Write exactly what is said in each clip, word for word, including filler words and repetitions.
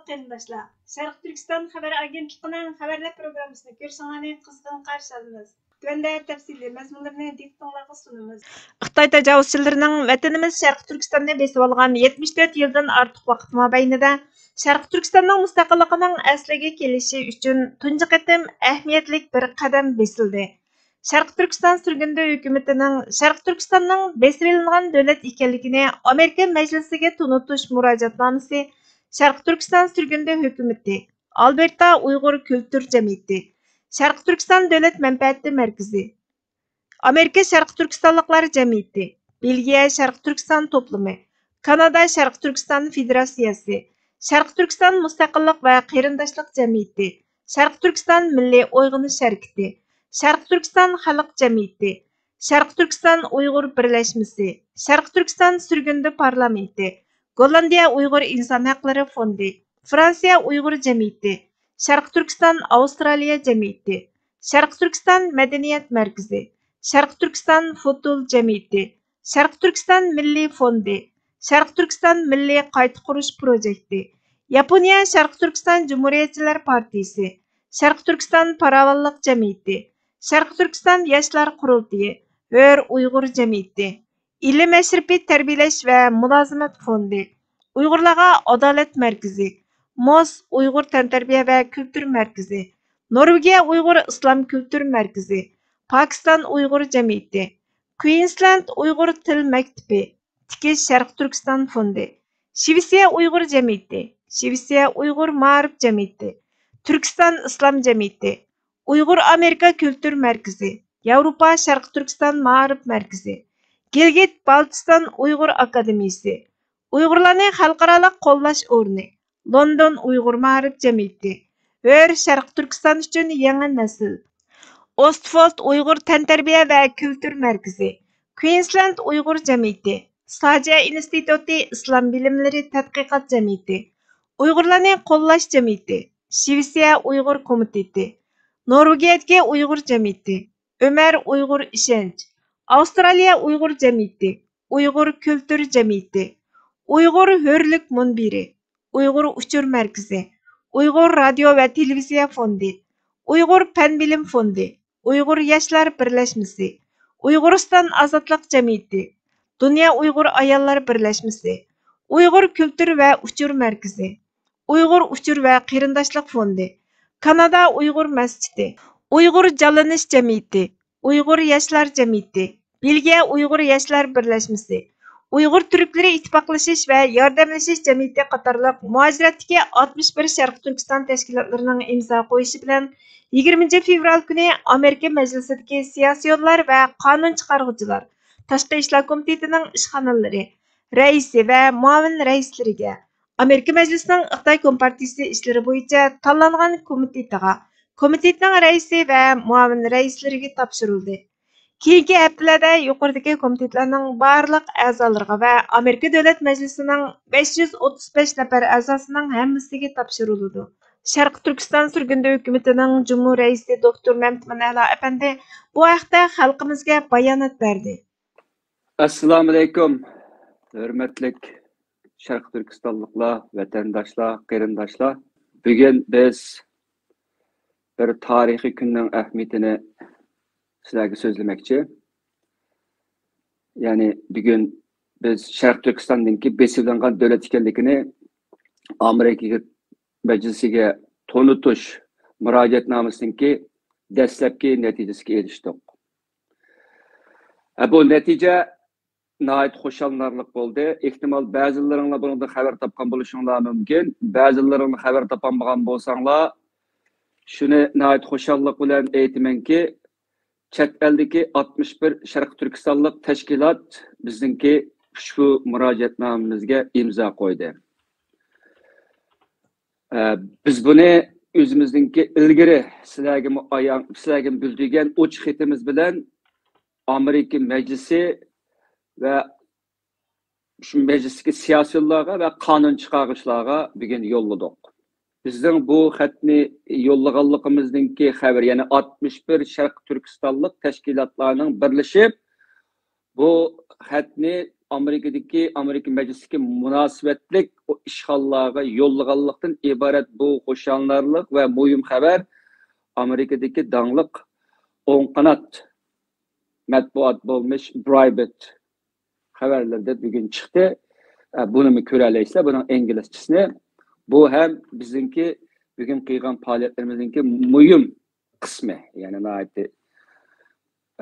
قېرىنداشلار، شەرقىي تۈركىستان خەۋەر ئاگېنتلىقىنىڭ خەۋەرلەر پروگراممىسىنى كۆرۈشۈڭلارنى قىزغىن قارشى ئالىمىز. تۆۋەندە تەپسىلىي مەزمۇنلىرىنى دىققىتىڭلارغا سۇنىمىز. خىتاي تاجاۋۇزچىلىرىنىڭ ۋەتىنىمىز شەرقىي تۈركىستاننى بېسىۋالغان يەتمىش تۆت يىلدىن ئارتۇق ۋاقىت مابەينىدە شەرقىي تۈركىستاننىڭ مۇستەقىللىقىنىڭ ئەسلىگە كېلىشى ئۈچۈن تۇنجى قېتىم ئەھمىيەتلىك بىر قەدەم بېسىلدى. شەرقىي تۈركىستان سۈرگۈندە ھۆكۈمىتىنىڭ شەرقىي تۈركىستاننىڭ بېسىۋېلىنغان دۆلەت ئىكەنلىكىنى ئامېرىكا مەجلىسىگە تونۇتۇش مۇراجىئەتنامىسى شەرقىي تۈركىستان سۈرگۈندە ھۆكۈمىتى، ئالبېرتا ئۇيغۇر كۈلتۈر جەمئىيىتى، شەرقىي تۈركىستان دۆلەت مەنپەئەتى مەركىزى، ئامېرىكا شەرقىي تۈركىستانلىقلار جەمئىيىتى، بېلگىيە شەرقىي تۈركىستان توپلىمى، كانادا شەرقىي تۈركىستان فېدېراتسىيەسى، شەرقىي تۈركىستان مۇستەقىللىق ۋە قېرىنداشلىق جەمئىيىتى، شەرقىي تۈركىستان مىللىي ئويغىنىش ھەرىكىتى، شەرقىي تۈركىستان خەلق جەمئىيىتى، شەرقىي تۈركىستان ئۇيغۇر بىرلەشمىسى، شەرقىي تۈركىستان سۈرگۈندە پارلامېنتى، گوللاندىيە ئۇيغۇر ئىنسان ھەقلىرى فوندى، فرانسىيە ئۇيغۇر جەمئىيىتى، شەرقىي تۈركىستان ئاۋسترالىيە جەمئىيىتى، شەرقىي تۈركىستان مەدەنىيەت مەركىزى، شەرقىي تۈركىستان فوتول جەمئىيىتى، شەرقىي تۈركىستان مىللىي فوندى، شەرقىي تۈركىستان مىللىي قايتا قۇرۇش پروجېكتى، ياپونىيە شەرقىي تۈركىستان جۇمھۇرىيەتچىلەر پارتىيىسى، شەرقىي تۈركىستان پاراۋانلىق جەمئىيىتى، شەرقىي تۈركىستان ياشلار قۇرۇلتىيى، ھۆر ئۇيغۇر جەمئىيىتى، ئىلىم مەشرىپى تەربىيەلەش ۋە مۇلازىمەت فوندى، ئۇيغۇرلارغا ئادالەت مەركىزى، موس ئۇيغۇر تەنتەربىيە ۋە كۈلتۈر مەركىزى، نورۋېگىيە ئۇيغۇر ئىسلام كۈلتۈر مەركىزى، پاكىستان ئۇيغۇر جەمئىيىتى، كۇئىنسلاند ئۇيغۇر تىل مەكتىپى، تىكىش شەرقىي تۈركىستان فوندى، شىۋېتسىيە ئۇيغۇر جەمئىيىتى، شىۋېتسىيە ئۇيغۇر مائارىپ جەمئىيىتى، تۈركىستان ئىسلام جەمئىيىتى، ئۇيغۇر ئامېرىكا كۈلتۈر مەركىزى، ياۋروپا شەرقىي تۈركىستان مائارىپ مەركىزى، گىلگىت بالتىستان ئۇيغۇر ئاكادېمىيىسى، ئۇيغۇرلارنى خەلقئارالىق قوللاش ئورنى، لوندون ئۇيغۇر مائارىپ جەمئىيىتى، ھۆر شەرقىي تۈركىستان ئۈچۈن يېڭى نەسىل، ئوستفولد ئۇيغۇر تەنتەربىيە ۋە كۈلتۈر مەركىزى، كۇئىنسلاند ئۇيغۇر جەمئىيىتى، ساجيا ئىنستىتۇتى ئىسلام بىلىملىرى تەتقىقات جەمئىيىتى، ئۇيغۇرلارنى قوللاش جەمئىيىتى، شىۋېتسىيە ئۇيغۇر كومىتېتى، نورۋېگىيەدىكى ئۇيغۇر جەمئىيىتى، ئۆمەر ئۇيغۇر ئىشەنچ، ئاۋسترالىيە ئۇيغۇر جەمئىيىتى، ئۇيغۇر كۈلتۈر جەمئىيىتى، ئۇيغۇر ھۆرلۈك مۇنبىرى، ئۇيغۇر ئۇچۇر مەركىزى، ئۇيغۇر رادىيو ۋە تېلېۋىزىيە فوندى، ئۇيغۇر پەن بىلىم فوندى، ئۇيغۇر ياشلار بىرلەشمىسى، ئۇيغۇرىستان ئازادلىق جەمئىيىتى، دۇنيا ئۇيغۇر ئاياللار بىرلەشمىسى، ئۇيغۇر كۈلتۈر ۋە ئۇچۇر مەركىزى، ئۇيغۇر ئۇچۇر ۋە قېرىنداشلىق فوندى، كانادا ئۇيغۇر مەسچىتى، ئۇيغۇر جانلىنىش جەمئىيىتى، ئۇيغۇر ياشلار جەمئىيىتى، بېلگىيە ئۇيغۇر ياشلار بىرلەشمىسى، ئۇيغۇر تۈركلىرى ئىتتىپاقلىشىش ۋە ياردەملىشىش جەمئىيىتى قاتارلىق مۇھاجىرەتتىكى ئاتمىش بىر شەرقىي تۈركىستان تەشكىلاتلىرىنىڭ ئىمزا قويۇشى بىلەن يىگىرمىنچى فېۋرال كۈنى ئامېرىكا مەجلىسىدىكى سىياسىيونلار ۋە قانۇن چىقارغۇچىلار، تاشقى ئىشلار كومىتېتىنىڭ ئىشخانىلىرى رەئىسى ۋە مۇئاۋىن رەئىسلىرىگە، ئامېرىكا مەجلىسىنىڭ خىتاي كومپارتىيىسى ئىشلىرى بويىچە تاللانغان كومىتېتىغا، كومىتېتنىڭ رەئىسى ۋە مۇئاۋىن رەئىسلىرىگە تاپشۇرۇلدى. كېيىنكى ھەپتىلەردە يۇقىرىدىكى كومىتېتلارنىڭ بارلىق ئەزالىرىغا ۋە ئامېرىكا دۆلەت مەجلىسىنىڭ بەش يۈز ئوتتۇز بەش نەپەر ئەزاسىنىڭ ھەممىسىگە تاپشۇرۇلىدۇ. شەرقىي تۈركىستان سۈرگۈندە ھۆكۈمىتىنىڭ جۇمھۇر رەئىسى دوكتور مەمتىمىن ئەلا ئەپەندى بۇ ھەقتە خەلقىمىزگە بايانات بەردى. ئەسسالامۇئەلەيكۇم، ھۆرمەتلىك شەرقىي تۈركىستانلىقلار، ۋەتەنداشلار، قېرىنداشلار. بۈگۈن بىز بىر تارىخىي كۈننىڭ ئەھمىيىتىنى سىلەرگە سۆزلىمەكچى. يەنى بۈگۈن بىز شەرقىي تۈركىستاندىكى بېسىۋېلىنغان دۆلەت ئىكەنلىكىنى ئامېرىكا مەجلىسىگە تونۇتۇش مۇراجىئەتنامىسىنىڭكى دەسلەپكى نەتىجىسىگە ئېرىشتۇق. ھە، بۇ نەتىجە ناھايىتى خۇشاللىنارلىق بولدى. ئېھتىمال بەزىلىرىڭلار بۇنىڭدىن خەۋەر تاپقان بولۇشۇڭلار مۇمكىن. بەزىلىرىڭلار خەۋەر تاپالمىغان بولساڭلار، شۇنى ناھايىتى خۇشاللىق بىلەن ئېيتىمەنكى، چەت ئەلدىكى ئاتمىش بىر شەرقىي تۈركىستانلىق تەشكىلات بىزنىڭكى ئۇشبۇ مۇراجىئەتنامىمىزگە ئىمزا قويدى. ئە، بىز بۇنى ئۆزىمىزنىڭكى ئىلگىرى سىلەرگىمۇ ئايان، سىلەرگىمۇ بىلدۈرگەن ئوچۇق خېتىمىز بىلەن ئامېرىكا مەجلىسى ۋە شۇ مەجلىستىكى سىياسىيونلارغا ۋە قانۇن چىقارغۇچىلارغا بۈگۈن يوللىدۇق. بىزنىڭ بۇ خەتنى يوللىغانلىقىمىزنىڭكى خەۋىرى، يەنى ئاتمىش بىر شەرقىي تۈركىستانلىق تەشكىلاتلارنىڭ بىرلىشىپ بۇ خەتنى ئامېرىكىدىكى، ئامېرىكا مەجلىسىدىكى مۇناسىۋەتلىك ئىشخانىلارغا يوللىغانلىقتىن ئىبارەت بۇ خۇشاللىنارلىق ۋە مۇھىم خەۋەر ئامېرىكىدىكى داڭلىق ئوڭ قانات مەتبۇئات بولمىش برايبىت خەۋەرلىرىدە بۈگۈن چىقتى. ئە، بۇنىمۇ كۆرەلەيسىلەر، بۇنىڭ ئىنگلىزچىسىنى. بۇ ھەم بىزنىڭكى بۈگۈن قىلغان پائالىيەتلىرىمىزنىڭكى مۇھىم قىسمى، يەنى ناھايىتى،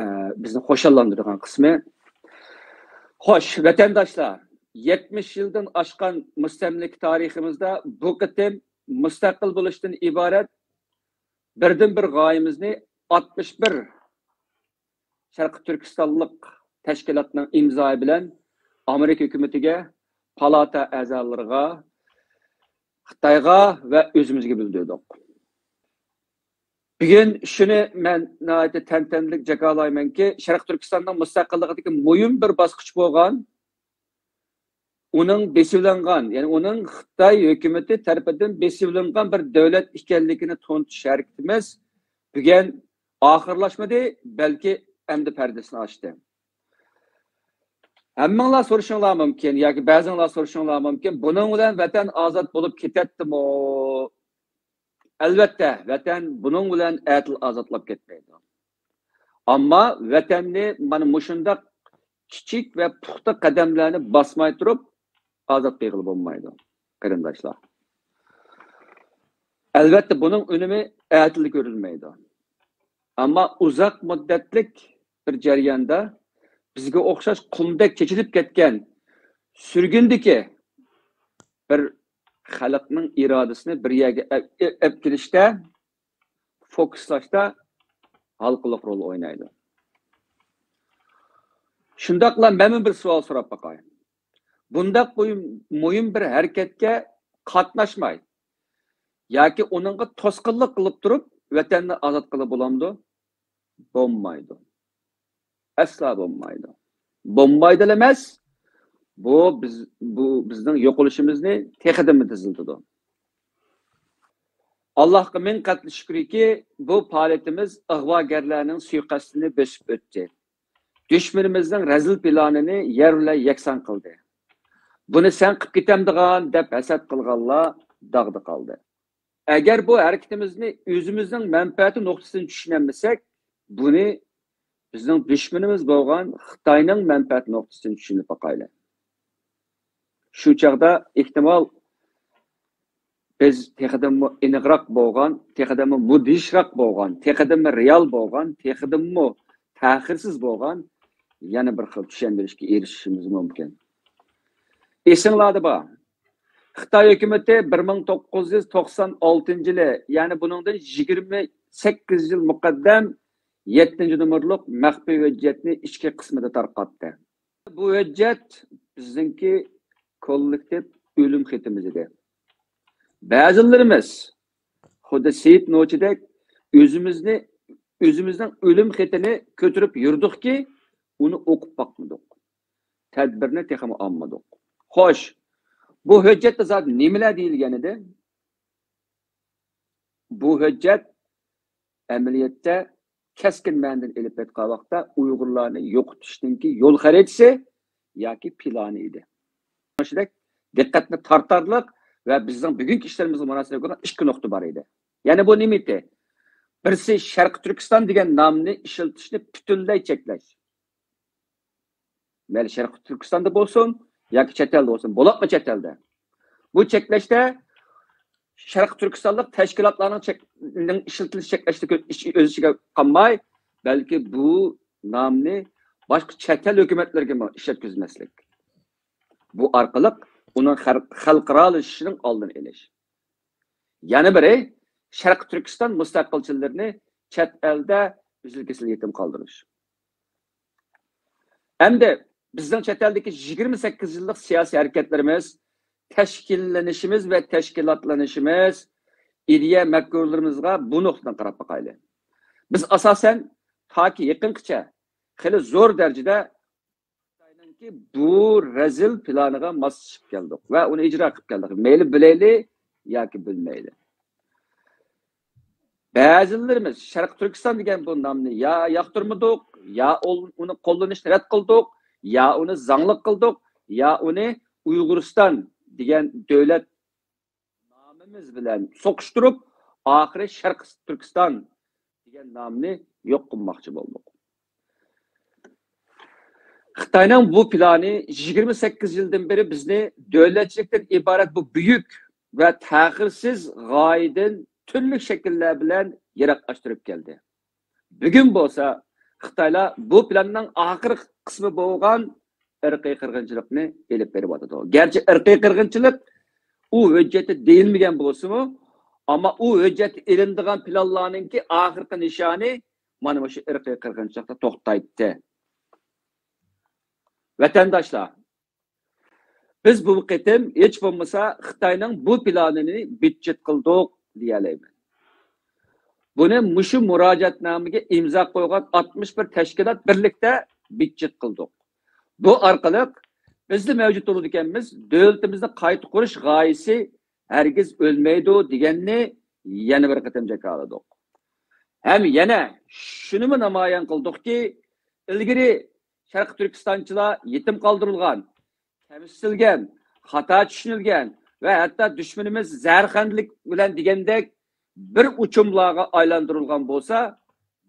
ئە، بىزنى خۇشاللاندۇرىدىغان قىسمى. خوش، ۋەتەنداشلار، يەتمىش يىلدىن ئاشقان مۇستەملىكە تارىخىمىزدا بۇ قېتىم مۇستەقىل بولۇشتىن ئىبارەت بىردىنبىر غايىمىزنى ئاتمىش بىر شەرقىي تۈركىستانلىق تەشكىلاتنىڭ ئىمزايى بىلەن ئامېرىكا ھۆكۈمىتىگە، پالاتا ئەزالىرىغا، خىتايغا ۋە ئۆزىمىزگە بىلدۈردۇق. بۈگۈن شۇنى مەن ناھايىتى تەنتەنىلىك جاكارلايمەنكى، شەرقىي تۈركىستاننىڭ مۇستەقىللىقىدىكى مۇھىم بىر باسقۇچ بولغان، ئۇنىڭ بېسىۋېلىنغان، يەنى ئۇنىڭ خىتاي ھۆكۈمىتى تەرىپىدىن بېسىۋېلىنغان بىر دۆلەت ئىكەنلىكىنى تونۇتۇش ھەرىكىتىمىز بۈگۈن ئاخىرلاشمىدى، بەلكى ئەمدى پەردىسىنى ئاچتى. ھەممىڭلار سورىشىڭلار مۇمكىن ياكى بەزىڭلار سورىشىڭلار مۇمكىن، بۇنىڭ بىلەن ۋەتەن ئازاد بولۇپ كېتەتتىمۇ؟ ئەلۋەتتە، ۋەتەن بۇنىڭ بىلەن ئەتىلا ئازادلاپ كەتمەيدۇ. ئەمما ۋەتەننى مانا مۇشۇنداق كىچىك ۋە پۇختا قەدەملەرنى باسماي تۇرۇپ ئازاد قىلغىلى بولمايدۇ، قېرىنداشلار. ئەلۋەتتە، بۇنىڭ ئۈنۈمى ئەتىلا كۆرۈلمەيدۇ. ئەمما ئۇزاق مۇددەتلىك بىر جەرياندا بىزگە ئوخشاش قۇمدەك چېچىلىپ كەتكەن سۈرگۈندىكى بىر خەلقنىڭ ئىرادىسىنى بىر يەرگە ئەپ، ئەپ كېلىشتە، فوكۇسلاشتا ھالقىلىق رول ئوينايدۇ. شۇنداقلا مەنمۇ بىر سوئال سوراپ باقاي. بۇنداق مۇھىم، مۇھىم بىر ھەرىكەتكە قاتناشماي ياكى ئۇنىڭغا توسقۇنلۇق قىلىپ تۇرۇپ، ۋەتەننى ئازاد قىلىپ بولامدۇ؟ بولمايدۇ. ئەسلا بولمايدۇ. بولمايدىلا ئەمەس، بۇ بىز، بۇ بىزنىڭ يوقىلىشىمىزنى تېخىدىنمۇ تېزلىتىدۇ. ئاللاھقا مىڭ قەتلى شۈكرىكى، بۇ پائالىيىتىمىز ئىغۋاگەرلەرنىڭ سۇيىقەستىنى بۆسۈپ ئۆتتى. دۈشمىنىمىزنىڭ رەزىل پىلانىنى يەر بىلەن يەكسان قىلدى. بۇنى سەن قىپ كېتەمدىغان دەپ ھەسەت قىلغانلار داغدا قالدى. ئەگەر بۇ ھەرىكىتىمىزنى ئۆزىمىزنىڭ مەنپەئەتى نۇقتىسىدىن چۈشىنەلمىسەك، بۇنى بىزنىڭ دۈشمىنىمىز بولغان خىتاينىڭ مەنپەئەت نۇقتىسىدىن چۈشىنىپ باقايلى. شۇ چاغدا ئېھتىمال بىز تېخىدىنمۇ ئېنىقراق بولغان، تېخىدىنمۇ مۇدھىشراق بولغان، تېخىدىنمۇ رېئال بولغان، تېخىدىنمۇ تەخىرسىز بولغان يەنە بىر خىل چۈشەندۈرۈشكە ئېرىشىشىمىز مۇمكىن. ئېسىڭلاردا بار، خىتاي ھۆكۈمىتى بىر مىڭ توققۇز يۈز توقسان ئالتىنچى يىلى، يەنى بۇنىڭدىن يىگىرمە سەككىز يىل مۇقەددەم يەتتىنچى نومۇرلۇق مەخپىي ھۆججەتنى ئىچكى قىسمىدا تارقاتتى. بۇ ھۆججەت بىزنىڭكى كوللېكتىپ ئۆلۈم خېتىمىز ئىدى. بەزىلىرىمىز خۇددى سېيىت نوچىدەك ئۆزىمىزنى، ئۆزىمىزنىڭ ئۆلۈم خېتىنى كۆتۈرۈپ يۈردۇقكى، ئۇنى ئوقۇپ باقمىدۇق. تەدبىرنى تېخىمۇ ئالمىدۇق. خوش، بۇ ھۆججەتتە زادى نېمىلەر دېيىلگەن ئىدى؟ بۇ ھۆججەت ئەمەلىيەتتە كەسكىن مەنىدىن ئېلىپ ئېيتقان ۋاقىتتا ئۇيغۇرلارنى يوقىتىشنىڭكى يول خەرىتىسى ياكى پىلانى ئىدى. شۇنداق دىققەتنى تارتارلىق ۋە بىزنىڭ بۈگۈنكى ئىشلىرىمىزغا مۇناسىۋەتلىك بولغان ئىككى نۇقتا بار ئىدى. يەنى بۇ نېمە ئىدى؟ بىرسى شەرقىي تۈركىستان دېگەن نامنى ئىشلىتىشنى پۈتۈنلەي چەكلەش. مەيلى شەرقىي تۈركىستاندا بولسۇن ياكى چەت ئەلدە بولسۇن، بولۇپمۇ چەت ئەلدە. بۇ چەكلەشتە شەرقىي تۈركىستانلىق تەشكىلاتلارنىڭ چەك-، نىڭ ئىشلىتىلىش چەكلەشتە كۆ-، ئىش-، ئۆز ئىچىگە قالماي، بەلكى بۇ نامنى باشقا چەت ئەل ھۆكۈمەتلىرىگىمۇ ئىشلەتكۈزمەسلىك. بۇ ئارقىلىق ئۇنىڭ خەر-، خەلقئارالىشىشىنىڭ ئالدىنى ئېلىش. يەنە بىرى، شەرقىي تۈركىستان مۇستەقىلچىلىرىنى چەت ئەلدە ئۈزۈل-كېسىل يېتىم قالدۇرۇش. ئەمدى بىزنىڭ چەت ئەلدىكى يىگىرمە سەككىز يىللىق سىياسىي ھەرىكەتلىرىمىز، تەشكىللىنىشىمىز ۋە تەشكىلاتلىنىشىمىز، ئىدىيە مەپكۇرلىرىمىزغا بۇ نۇقتىدىن قاراپ باقايلى. بىز ئاساسەن تاكى يېقىنقىچە خېلى زور دەرىجىدە خىتاينىڭكى بۇ رەزىل پىلانىغا ماسلىشىپ كەلدۇق ۋە ئۇنى ئىجرا قىلىپ كەلدۇق. مەيلى بىلەيلى ياكى بىلمەيلى. بەزىلىرىمىز شەرقىي تۈركىستان دېگەن بۇ نامنى يا ياقتۇرمىدۇق، يا ئۇل-، ئۇنى قوللىنىشنى رەت قىلدۇق، يا ئۇنى زاڭلىق قىلدۇق، يا ئۇنى ئۇيغۇرىستان دېگەن دۆلەت نامىمىز بىلەن سوقۇشتۇرۇپ، ئاخىرى شەرقىي تۈركىستان دېگەن نامنى يوق قىلماقچى بولدۇق. خىتاينىڭ بۇ پىلانى يىگىرمە سەككىز يىلدىن بېرى بىزنى دۆلەتچىلىكتىن ئىبارەت بۇ بۈيۈك ۋە تەخىرسىز غايىدىن تۈرلۈك شەكىللەر بىلەن يىراقلاشتۇرۇپ كەلدى. بۈگۈن بولسا خىتايلار بۇ پىلاننىڭ ئاخىرقى قىسمى بولغان ئىرقىي قىرغىنچىلىقنى ئېلىپ بېرىۋاتىدۇ. گەرچە ئىرقىي قىرغىنچىلىق ئۇ ھۆججەتتە دېيىلمىگەن بولسىمۇ، ئەمما ئۇ ھۆججەتتە ئېلىنىدىغان پىلانلارنىڭكى ئاخىرقى نىشانى مانا مۇشۇ ئىرقىي قىرغىنچىلىقتا توختايتتى. ۋەتەنداشلار، بىز بۇ قېتىم ھېچ بولمىسا خىتاينىڭ بۇ پىلانىنى بىتچىت قىلدۇق دېيەلەيمەن. بۇنى مۇشۇ مۇراجىئەتنامىگە ئىمزا قويغان ئاتمىش بىر تەشكىلات بىرلىكتە بىتچىت قىلدۇق. بۇ ئارقىلىق بىزدە مەۋجۇت بولىدىكەنمىز، دۆلىتىمىزنى قايتا قۇرۇش غايىسى ھەرگىز ئۆلمەيدۇ دېگەننى يەنە بىر قېتىم جاكارلىدۇق. ھەم يەنە شۇنىمۇ نامايان قىلدۇقكى، ئىلگىرى شەرقىي تۈركىستانچىلار يېتىم قالدۇرۇلغان، كەمسىتىلگەن، خاتا چۈشىنىلگەن ۋە ھەتتا دۈشمىنىمىز زەھەرخەندىلىك بىلەن دېگەندەك بىر ئۇچۇملارغا ئايلاندۇرۇلغان بولسا،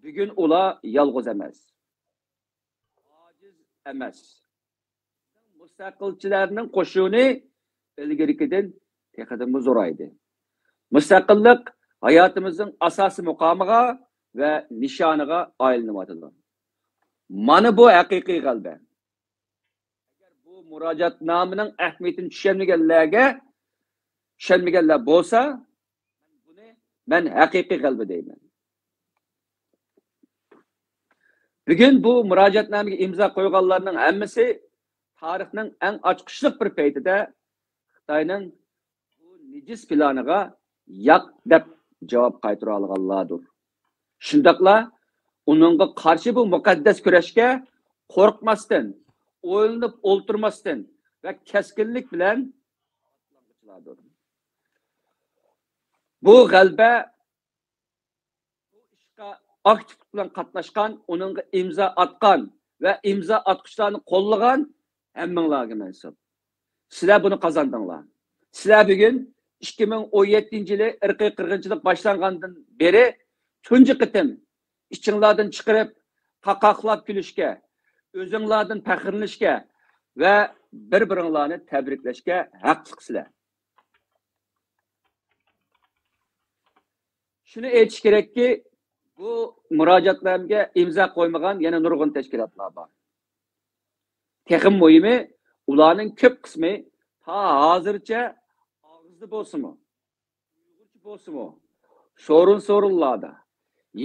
بۈگۈن ئۇلار يالغۇز ئەمەس، ئاجىز ئەمەس. مۇستەقىلچىلەرنىڭ قوشۇنى ئىلگىرىكىدىن تېخىدىنمۇ زورايدى. مۇستەقىللىق ھاياتىمىزنىڭ ئاساسىي مۇقامىغا ۋە نىشانىغا ئايلىنىۋاتىدۇ. مانا بۇ ھەقىقىي غەلىبە. ئەگەر بۇ مۇراجىئەتنامىنىڭ ئەھمىيىتىنى چۈشەنمىگەنلەرگە، چۈشەنمىگەنلەر بولسا، بۇنى مەن ھەقىقىي غەلىبە دەيمەن. بۈگۈن بۇ مۇراجىئەتنامىگە ئىمزا قويغانلارنىڭ ھەممىسى تارىخنىڭ ئەڭ ئاچقۇچلۇق بىر پەيتىدە خىتاينىڭ بۇ نىجىس پىلانىغا ياق دەپ جاۋاب قايتۇرالىغانلاردۇر. شۇنداقلا ئۇنىڭغا قارشى بۇ مۇقەددەس كۈرەشكە قورقماستىن، ئويلىنىپ ئولتۇرماستىن ۋە كەسكىنلىك بىلەن بۇ غەلىبە بۇ ئىشقا ئاكتىپلىق بىلەن قاتناشقان، ئۇنىڭغا ئىمزا ئاتقان ۋە ئىمزا ئاتقۇچىلارنى قوللىغان ھەممىڭلارغا مەنسۇپ. سىلەر بۇنى قازاندىڭلار. سىلەر بۈگۈن ئىككى مىڭ ئون يەتتىنچى يىلى ئىرقىي قىرغىنچىلىق باشلانغاندىن بېرى تۇنجى قېتىم ئىچىڭلاردىن چىقىرىپ، قاقاقلاپ كۈلۈشكە، ئۆزۈڭلاردىن پەخىرلىنىشكە ۋە بىر-بىرىڭلارنى تەبرىكلەشكە ھەقلىقسىلەر. شۇنى ئېيتىش كېرەككى، بۇ مۇراجىئەتنامىگە ئىمزا قويمىغان يەنە نۇرغۇن تەشكىلاتلار بار. تېخىمۇ مۇھىمى، ئۇلارنىڭ كۆپ قىسمى تا ھازىرچە ئاغزىدا بولسىمۇ، ئۇيغۇرچە بولسىمۇ، سورۇن-سورۇنلاردا،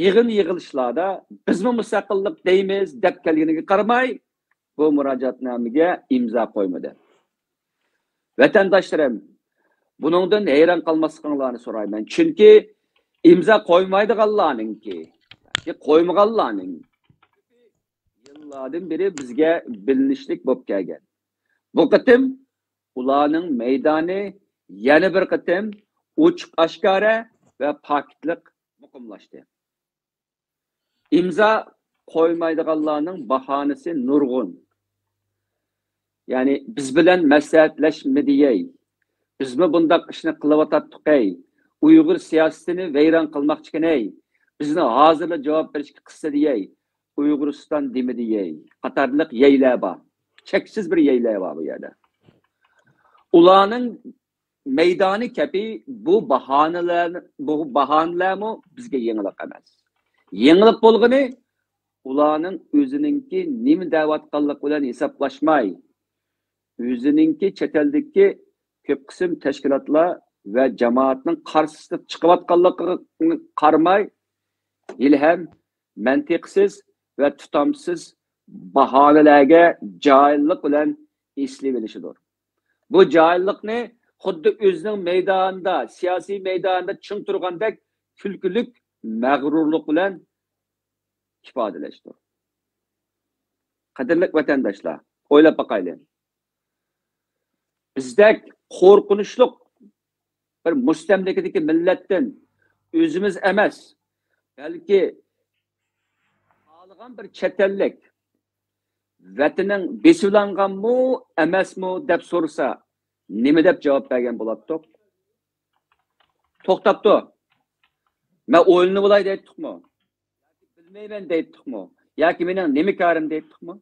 يىغىن-يىغىلىشلاردا بىزمۇ مۇستەقىللىق دەيمىز دەپ كەلگىنىگە قارىماي، بۇ مۇراجىئەتنامىگە ئىمزا قويمىدى. ۋەتەنداشلىرىم، بۇنىڭدىن ھەيران قالماسلىقىڭلارنى سورايمەن. چۈنكى ئىمزا قويمايدىغانلارنىڭكى، ياكى قويمىغانلارنىڭ يىللاردىن بېرى بىزگە بىلىنىشلىك بولۇپ كەلگەن. بۇ قېتىم ئۇلارنىڭ مەيدانى يەنە بىر قېتىم ئوچۇق ئاشكارا ۋە پاكىتلىق مۇقىملاشتى. ئىمزا قويمايدىغانلارنىڭ باھانىسى نۇرغۇن. يەنى بىز بىلەن مەسلىھەتلەشمىدىيەي، بىزمۇ بۇنداق ئىشنى قىلىۋاتاتتۇقەي، ئۇيغۇر سىياسىتىنى ۋەيران قىلماقچىكەنەي، بىزنى ھازىرلا جاۋاب بېرىشكە قىستىدىيەي، ئۇيغۇرىستان دېمىدىيەي قاتارلىق يەيلەر بار. چەكسىز بىر يەيلەر بار بۇ يەردە. ئۇلارنىڭ مەيدانى كەبى بۇ باھانىلەر، بۇ باھانىلەرمۇ بىزگە يېڭىلىق ئەمەس. يېڭىلىق بولغىنى، ئۇلارنىڭ ئۆزىنىڭكى نېمە دەۋاتقانلىقى بىلەن ھېسابلاشماي، ئۆزىنىڭكى چەت ئەلدىكى كۆپ قىسىم تەشكىلاتلار ۋە جامائەتنىڭ قارشىسىدا چىقىۋاتقانلىقىغا قارىماي، ھېلىھەم مەنتىقسىز ۋە تۇتامسىز باھانىلەرگە جاھىللىق بىلەن ئېسىلىۋېلىشىدۇر. بۇ جاھىللىقنى خۇددى ئۆزىنىڭ مەيدانىدا، سىياسىي مەيدانىدا چىڭ تۇرغاندەك كۈلكىلىك مەغرۇرلۇق بىلەن ئىپادىلەشتۇر. قەدىرلىك ۋەتەنداشلار، ئويلاپ باقايلى. بىزدەك قورقۇنچلۇق بىر مۇستەملىكىدىكى مىللەتتىن ئۆزىمىز ئەمەس، بەلكى خالىغان بىر چەت ئەللىك ۋەتىنىڭ بېسىۋالغانمۇ ئەمەسمۇ دەپ سورىسا، نېمە دەپ جاۋاب بەرگەن بولاتتۇق؟ توختاپتۇ. مەن ئويلىنىۋالاي دەيتتۇقمۇ؟ ياكى بىلمەيمەن دەيتتۇقمۇ؟ ياكى مېنىڭ نېمە كارىم دەيتتۇقمۇ؟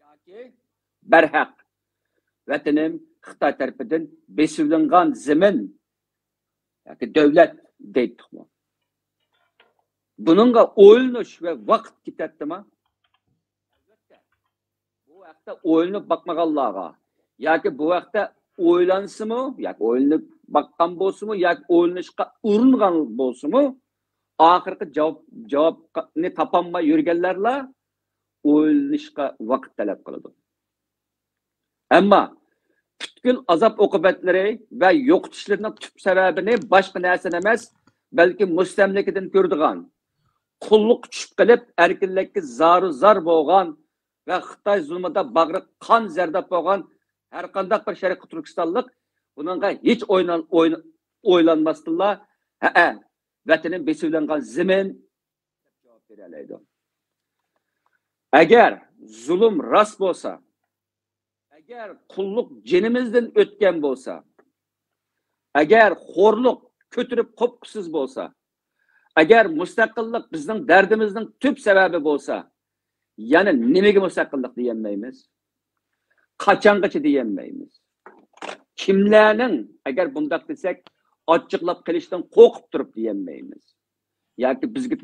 ياكى بەرھەق، ۋەتىنىم خىتاي تەرىپىدىن بېسىۋېلىنغان زېمىن ياكى دۆلەت دەيتتۇقمۇ؟ بۇنىڭغا ئويلىنىش ۋە ۋاقىت كېتەتتىما؟ ئەلۋەتتە، بۇ ھەقتە ئويلىنىپ باقمىغانلارغا ياكى بۇ ھەقتە ئويلانسىمۇ ياكى ئويلىنىپ باققان بولسىمۇ ياكى ئويلىنىشقا ئۇرۇنغان بولسىمۇ، ئاخىرقى جاۋاب، جاۋابنى تاپالماي يۈرگەنلەرلا ئويلىنىشقا ۋاقىت تەلەپ قىلىدۇ. ئەمما پۈتكۈل ئازاب ئوقۇبەتلىرى ۋە يوقىتىشلىرىنىڭ تۈپ سەۋەبىنى باشقا نەرسىدىن ئەمەس، بەلكى مۇستەملىكىدىن كۆرىدىغان، قۇللۇققا چۈشۈپ قېلىپ، ئەركىنلىككە زارۇ زار بولغان ۋە خىتاي زۇلمىدا باغرى قان زەرداب بولغان ھەرقانداق بىر شەرقىي تۈركىستانلىق بۇنىڭغا ھېچ ئويلان-، ئويلا-، ئويلانماستىنلا، ھەئە، ۋەتىنىم بېسىۋېلىنغان زېمىن، دەپ جاۋاب بېرەلەيدۇ. ئەگەر زۇلۇم راست بولسا، ئەگەر قۇللۇق جېنىمىزدىن ئۆتكەن بولسا، ئەگەر خورلۇق كۆتۈرۈپ قوپقۇسىز بولسا، ئەگەر مۇستەقىللىق بىزنىڭ دەردىمىزنىڭ تۈپ سەۋەبى بولسا، يەنە نېمىگە مۇستەقىللىق دېيەلمەيمىز؟ قاچانغىچە دېيەلمەيمىز؟ كىملەرنىڭ، ئەگەر بۇنداق دېسەك، ئاچچىقلاپ قېلىشتىن قورقۇپ تۇرۇپ دېيەلمەيمىز؟ ياكى بىزگە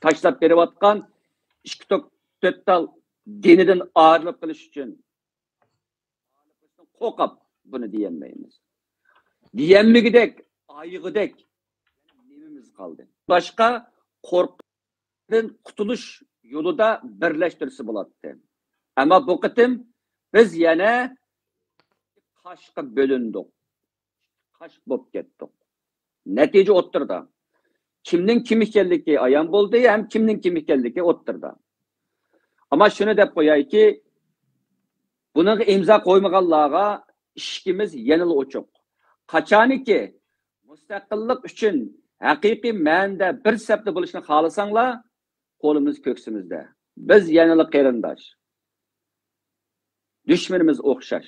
تاشلاپ بېرىۋاتقان ئىككى تۆت تال دىنىدىن ئايرىلىپ قېلىش ئۈچۈن قورقۇپ بۇنى دېيەلمەيمىز. دېيەلمىگۈدەك، ئايىغۇدەك نېمىمىز قالدى؟ باشقا قورقۇشتىن قۇتۇلۇش يولىدا بىرلەشتۈرسە بولاتتى. ئەمما بۇ قېتىم بىز يەنە قاشقا بۆلۈندۇق. قاش بولۇپ كەتتۇق. نەتىجە ئوتتۇرىدا. كىمنىڭ كىم ئىكەنلىكى ئايان بولدى ھەم كىمنىڭ كىم ئىكەنلىكى ئوتتۇرىدا. ئەمما شۇنى دەپ قويايكى، بۇنىڭغا ئىمزا قويمىغانلارغا ئىشىكىمىز يەنىلا ئوچۇق. قاچانكى مۇستەقىللىق ئۈچۈن ھەقىقىي مەنىدە بىر سەپتە بولۇشنى خالىساڭلار، قولىمىز كۆكسىمىزدە. بىز يەنىلا قېرىنداش. دۈشمىنىمىز ئوخشاش.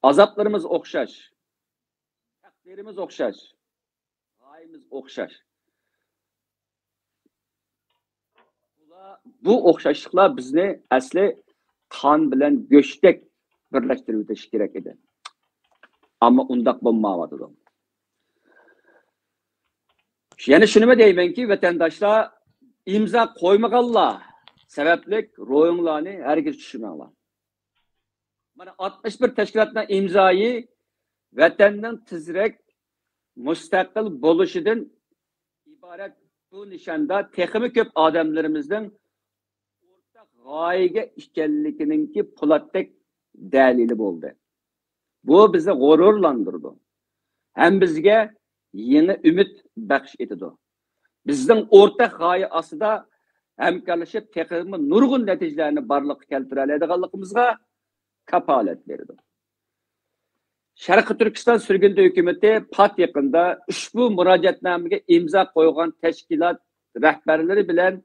ئازابلىرىمىز ئوخشاش. تەقدىرىمىز ئوخشاش. غايىمىز ئوخشاش. بۇ ئوخشاشلىقلار بىزنى ئەسلى قان بىلەن گۆشتەك بىرلەشتۈرۈۋېتىشى كېرەك ئىدى. ئەمما ئۇنداق بولمايۋاتىدۇ. يەنە شۇنىمۇ دەيمەنكى، ۋەتەنداشلار، ئىمزا قويمىغانلار سەۋەبلىك روھىڭلارنى ھەرگىز چۈشۈرمەڭلار. مانا، ئاتمىش بىر تەشكىلاتنىڭ ئىمزايى ۋەتەننىڭ تېزرەك مۇستەقىل بولۇشىدىن ئىبارەت بۇ نىشاندا تېخىمۇ كۆپ ئادەملىرىمىزنىڭ ئورتاق غايىگە ئىكەنلىكىنىڭكى پولاتتەك دەلىلى بولدى. بۇ بىزنى غۇرۇرلاندۇرىدۇ ھەم بىزگە يېڭى ئۈمىد بەخش ئېتىدۇ. بىزنىڭ ئورتاق غايە ئاستىدا ھەمكارلىشىپ تېخىمۇ نۇرغۇن نەتىجىلەرنى بارلىققا كەلتۈرەلەيدىغانلىقىمىزغا كاپالەت بېرىدۇ. شەرقىي تۈركىستان سۈرگۈندە ھۆكۈمىتى پات يېقىندا ئۇشبۇ مۇراجىئەتنامىگە ئىمزا قويغان تەشكىلات رەھبەرلىرى بىلەن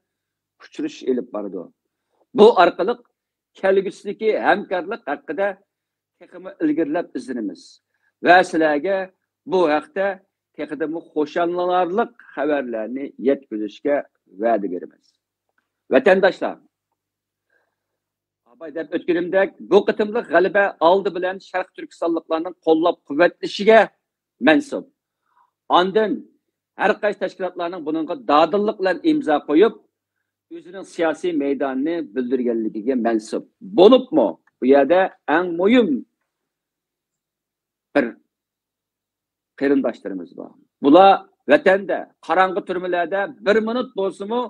ئۇچرىشىش ئېلىپ بارىدۇ. بۇ ئارقىلىق كەلگۈسىدىكى ھەمكارلىق ھەققىدە تېخىمۇ ئىلگىرىلەپ ئىزدىنىمىز ۋە سىلەرگە بۇ ھەقتە تېخىدىمۇ خۇشاللىنارلىق خەۋەرلەرنى يەتكۈزۈشكە ۋەدە بېرىمىز. ۋەتەنداشلار، ئاباي دەپ ئۆتكىنىمدەك، بۇ قېتىملىق غەلىبە ئالدى بىلەن شەرقىي تۈركىستانلىقلارنىڭ قوللاپ قۇۋۋەتلىشىگە مەنسۇپ. ئاندىن ھەر قايسى تەشكىلاتلارنىڭ بۇنىڭغا دادىللىق بىلەن ئىمزا قويۇپ، ئۆزىنىڭ سىياسىي مەيدانىنى بىلدۈرگەنلىكىگە مەنسۇپ. بولۇپمۇ بۇ يەردە ئەڭ مۇھىم بىر قېرىنداشلىرىمىز بار. بۇلار ۋەتەندە، قاراڭغۇ تۈرمىلەردە بىر مىنۇت بولسىمۇ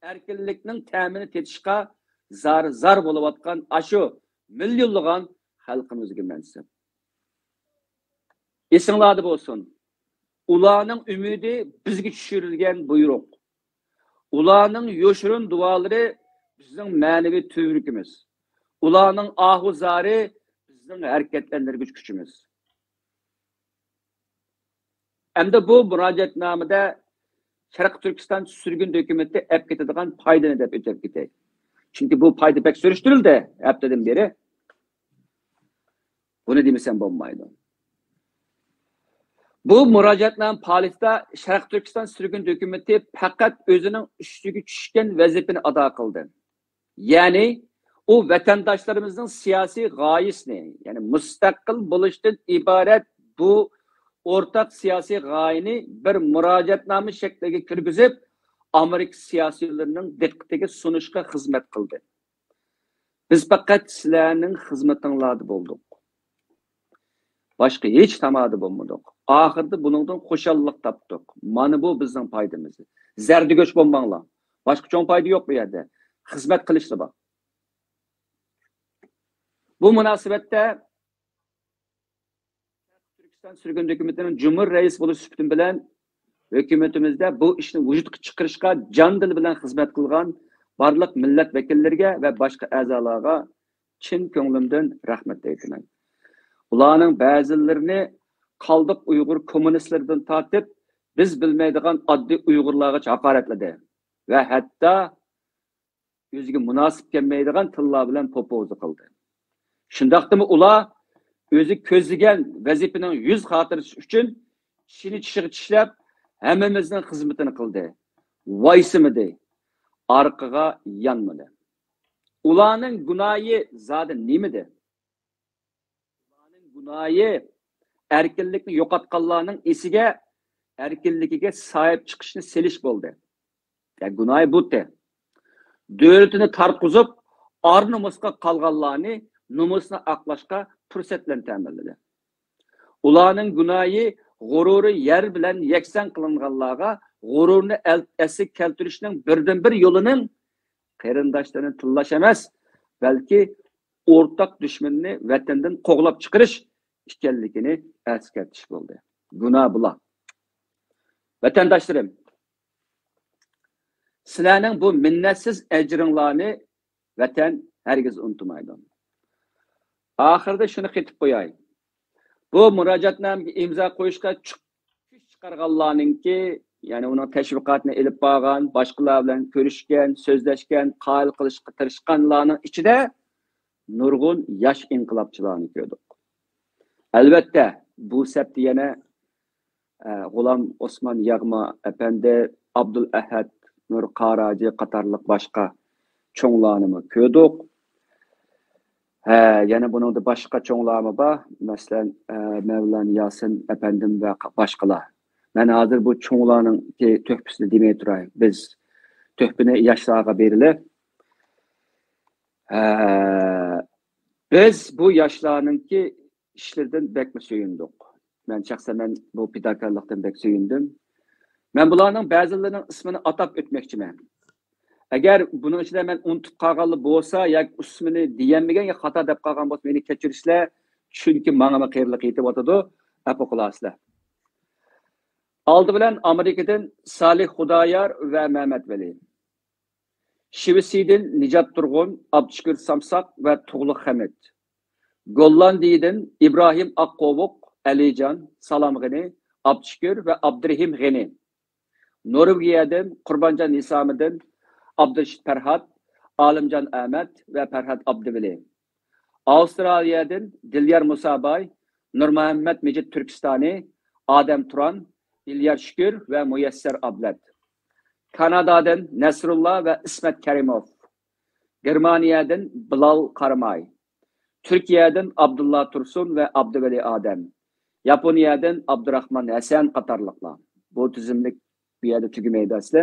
ئەركىنلىكنىڭ تەمىنى تېتىشقا زار-زار بولۇۋاتقان ئاشۇ مىليونلىغان خەلقىمىزگە مەنسۇپ. ئېسىڭلاردا بولسۇن، ئۇلارنىڭ ئۈمىدى بىزگە چۈشۈرۈلگەن بۇيرۇق. ئۇلارنىڭ يوشۇرۇن دۇئالىرى بىزنىڭ مەنىۋى تۈۋرۈكىمىز. ئۇلارنىڭ ئاھۇ-زارى بىزنىڭ ھەرىكەتلەندۈرگۈچ كۈچىمىز. ئەمدى بۇ مۇراجىئەتنامىدە شەرقىي تۈركىستان سۈرگۈن ھۆكۈمىتى ئەپ كېتىدىغان پايدىنى دەپ ئۆتۈپ كېتەي. چۈنكى بۇ پايدا بەك سۈرۈشتۈرۈلدى ھەپتىدىن بېرى. بۇنى دېمىسەم بولمايدۇ. بۇ مۇراجىئەتنامە پائالىيىتىدە شەرقىي تۈركىستان سۈرگۈن ھۆكۈمىتى پەقەت ئۆزىنىڭ ئۈستىگە چۈشكەن ۋەزىپىنى ئادا قىلدى. يەنى ئۇ ۋەتەنداشلىرىمىزنىڭ سىياسىي غايىسىنى، يەنى مۇستەقىل بولۇشتىن ئىبارەت بۇ ئورتاق سىياسىي غايىنى بىر مۇراجىئەتنامە شەكلىگە كىرگۈزۈپ، ئامېرىكا سىياسىيونلىرىنىڭ دىققىتىگە سۇنۇشقا خىزمەت قىلدى. بىز پەقەت سىلەرنىڭ خىزمىتىڭلاردا بولدۇق. باشقا ھېچ تامادا بولمىدۇق. ئاخىرىدا بۇنىڭدىن خۇشاللىق تاپتۇق. مانا بۇ بىزنىڭ پايدىمىز. زەردىگۆش بولماڭلار. باشقا چوڭ پايدا يوق بۇ يەردە. خىزمەت قىلىشلا بار. بۇ مۇناسىۋەتتە تۈركىستان سۈرگۈن ھۆكۈمىتىنىڭ جۇمھۇر رەئىسى بولۇش سۈپىتىم بىلەن ھۆكۈمىتىمىزدە بۇ ئىشنى ۋۇجۇدقا چىقىرىشقا جان دىلى بىلەن خىزمەت قىلغان بارلىق مىللەت ۋەكىللىرىگە ۋە باشقا ئەزالارغا چىن كۆڭلۈمدىن رەھمەت ئېيتىمەن. ئۇلارنىڭ بەزىلىرىنى قالدۇق ئۇيغۇر كوممۇنىستلىرىدىن تارتىپ، بىز بىلمەيدىغان ئاددىي ئۇيغۇرلارغىچە ھاقارەتلىدى ۋە ھەتتا ئۆزىگە مۇناسىپ كەلمەيدىغان تىللار بىلەن پوپوزا قىلدى. شۇنداقتىمۇ ئۇلار ئۆزى كۆزلىگەن ۋەزىپىنىڭ يۈز خاتىرىسى ئۈچۈن چىشىنى چىشىغا چىشلەپ، ھەممىمىزنىڭ خىزمىتىنى قىلدى. ۋايسىمىدى، ئارقىغا يانمىدى. ئۇلارنىڭ گۇناھى زادى نېمىدى؟ ئۇلارنىڭ گۇناھى ئەركىنلىكنى يوقاتقانلارنىڭ ئېسىگە، ئەركىنلىكىگە ساھىب چىقىشنى سېلىش بولدى. يەنى گۇناھى بۇتى. دۆلىتىنى تارتقۇزۇپ، ئار نومۇسقا قالغانلارنى نومۇسنى ئاقلاشقا پۇرسەت بىلەن تەمىنلىدى. ئۇلارنىڭ گۇناھى غۇرۇرى يەر بىلەن يەكسان قىلىنغانلارغا غۇرۇرنى ئەل-، ئەسلىگە كەلتۈرۈشنىڭ بىردىنبىر يولىنىڭ قېرىنداشلىرىنى تىللاش ئەمەس، بەلكى ئورتاق دۈشمىنىنى ۋەتەندىن قوغلاپ چىقىرىش ئىكەنلىكىنى ئەسكەرتىش بولدى. گۇناھ بۇلار. ۋەتەنداشلىرىم، سىلەرنىڭ بۇ مىننەتسىز ئەجرىڭلارنى ۋەتەن ھەرگىز ئۇنتۇمايدۇ. ئاخىرىدا شۇنى قېتىپ قوياي. بۇ مۇراجىئەتنامىگە ئىمزا قويۇشقا چىق-، كۈچ چىقارغانلارنىڭكى، يەنى ئۇنىڭ تەشۋىقاتىنى ئېلىپ بارغان، باشقىلار بىلەن كۆرۈشكەن، سۆزلەشكەن، قايىل قىلىشقا تىرىشقانلارنىڭ ئىچىدە نۇرغۇن ياش ئىنقىلابچىلارنى كۆردۇق. ئەلۋەتتە، بۇ سەپتە يەنە، ئە، غۇلام ئوسمان ياغما ئەپەندى، ئابدۇل ئەھەد نۇر قاراجى قاتارلىق باشقا چوڭلارنىمۇ كۆردۇق. ھە، يەنە بۇنىڭدا باشقا چوڭلارمۇ بار. مەسىلەن، ئە، مەۋلان ياسىن ئەپەندىم ۋە باشقىلار. مەن ھازىر بۇ چوڭلارنىڭكى تۆھپىسىنى دېمەي تۇراي. بىز تۆھپىنى ياشلارغا بېرىلى. ھە، بىز بۇ ياشلارنىڭكى ئىشلىرىدىن بەكمۇ سۆيۈندۇق. مەن شەخسەن مەن بۇ پىداكارلىقتىن بەك سۆيۈندۈم. مەن بۇلارنىڭ بەزىلىرىنىڭ ئىسمىنى ئاتاپ ئۆتمەكچىمەن. ئەگەر بۇنىڭ ئىچىدە مەن ئۇنتۇپ قالغانلا بولسا ياكى ئىسمىنى دېيەلمىگەن يا خاتا دەپ قالغان بولسا، مېنى كەچۈرۈشلەر، چۈنكى ماڭىمۇ قېرىلىق يېتىۋاتىدۇ، ئەپۇ قىلارسىلەر. ئالدى بىلەن ئامېرىكىدىن سالىھ خۇدايار ۋە مەمەت ۋەلى. شىۋېتسىيەدىن نىجات تۇرغۇن، ئابدۇشۈكۈر سامساق ۋە تۇغلۇق خەمىت. گوللاندىيەدىن ئىبراھىم ئاققوۋۇق، ئەلىجان، سالام غېنى، ئابدۇشۈكۈر ۋە ئابدۇرېھىم غېنى. نورۋېگىيەدىن قۇربانجان ھېسامىدىن، ئابدۇرېشىت پەرھات، ئالىمجان ئەمەت ۋە پەرھات ئابدۇۋەلى. ئاۋسترالىيەدىن دىليار مۇساباي، نۇرمۇھەممەت مىجىت تۈركىستانى، ئادەم تۇران، ئىليار شۈكۈر ۋە مۇيەسسەر ئابلەت. كانادادىن نەسرۇللا ۋە ئىسمەت كەرىموف. گېرمانىيەدىن بىلال قاراماي. تۈركىيەدىن ئابدۇللا تۇرسۇن ۋە ئابدۇۋەلى ئادەم. ياپونىيەدىن ئابدۇراخمان ھەسەن قاتارلىقلار. بۇ تىزىملىك بۇ يەردە تۈگىمەيدۇ ئەسلى.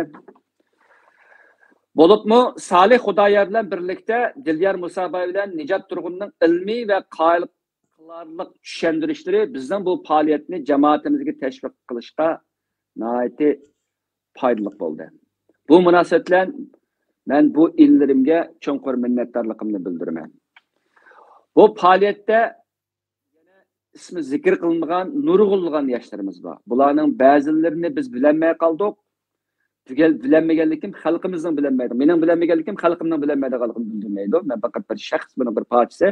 بولۇپمۇ سالىھ خۇدايار بىلەن بىرلىكتە دىليار مۇساباي بىلەن نىجات تۇرغۇننىڭ ئىلمىي ۋە قايىل قىلارلىق چۈشەندۈرۈشلىرى بىزنىڭ بۇ پائالىيەتنى جامائىتىمىزگە تەشۋىق قىلىشقا ناھايىتى پايدىلىق بولدى. بۇ مۇناسىۋەت بىلەن مەن بۇ ئىنىلىرىمگە چوڭقۇر مىننەتدارلىقىمنى بىلدۈرىمەن. بۇ پائالىيەتتە يەنە ئىسمى زىكىر قىلىنغان نۇرغۇنلىغان ياشلىرىمىز بار. بۇلارنىڭ بەزىلىرىنى بىز بىلەلمەي قالدۇق. تۈگەل بىلەلمىگەنلىكىم خەلقىمىزنىڭ بىلەلمەيدىغان، مېنىڭ بىلەلمىگەنلىكىم خەلقىمنىڭ بىلەلمەيدىغانلىقىنى بىلدۈرمەيدۇ. مەن پەقەت بىر شەخس، بۇنىڭ بىر پارچىسى.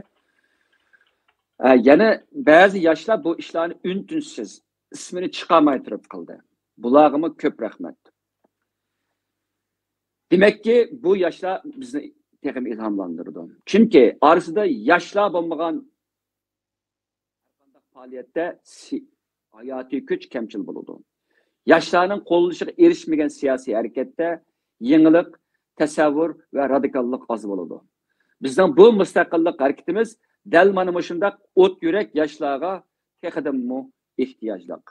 ئە، يەنە بەزى ياشلار بۇ ئىشلارنى ئۈن-تىنسىز، ئىسمىنى چىقارماي تۇرۇپ قىلدى. بۇلارغىمۇ كۆپ رەھمەت. دېمەككى، بۇ ياشلار بىزنى تېخىمۇ ئىلھاملاندۇرىدۇ. چۈنكى ئارىسىدا ياشلار بولمىغان ھەرقانداق پائالىيەتتە سى-، ھاياتىي كۈچ كەمچىل بولىدۇ. ياشلارنىڭ قوللىشىغا ئېرىشمىگەن سىياسىي ھەرىكەتتە يېڭىلىق، تەسەۋۋۇر ۋە رادىكاللىق ئاز بولىدۇ. بىزنىڭ بۇ مۇستەقىللىق ھەرىكىتىمىز دەل مانا مۇشۇنداق ئوت يۈرەك ياشلارغا تېخىدىنمۇ ئېھتىياجلىق.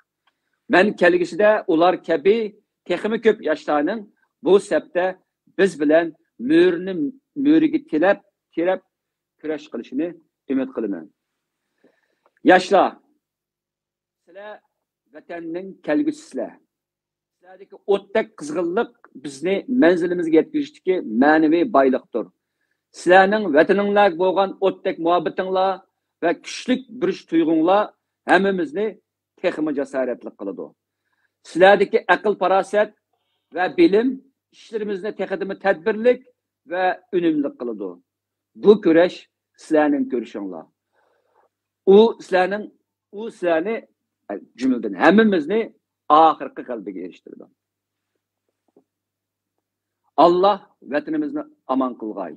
مەن كەلگۈسىدە ئۇلار كەبى تېخىمۇ كۆپ ياشلارنىڭ بۇ سەپتە بىز بىلەن مۈرىنى مۈرىگە تىرەپ، تىرەپ كۈرەش قىلىشىنى ئۈمىد قىلىمەن. ياشلار، سىلەر ۋەتەننىڭ كەلگۈسىسىلەر. سىلەردىكى ئوتتەك قىزغىنلىق بىزنى مەنزىلىمىزگە يەتكۈزۈشتىكى مەنىۋى بايلىقتۇر. سىلەرنىڭ ۋەتىنىڭلارغا بولغان ئوتتەك مۇھەببىتىڭلار ۋە كۈچلۈك بېرىش تۇيغۇڭلار ھەممىمىزنى تېخىمۇ جاسارەتلىك قىلىدۇ. سىلەردىكى ئەقىل-پاراسەت ۋە بىلىم ئىشلىرىمىزنى تېخىدىمۇ تەدبىرلىك ۋە ئۈنۈملۈك قىلىدۇ. بۇ كۈرەش سىلەرنىڭ كۈرىشىڭلار. ئۇ سىلەرنىڭ، ئۇ سىلەرنى، جۈملىدىن ھەممىمىزنى ئاخىرقى غەلىبىگە ئېرىشتۈرىدۇ. ئاللا ۋەتىنىمىزنى ئامان قىلغاي.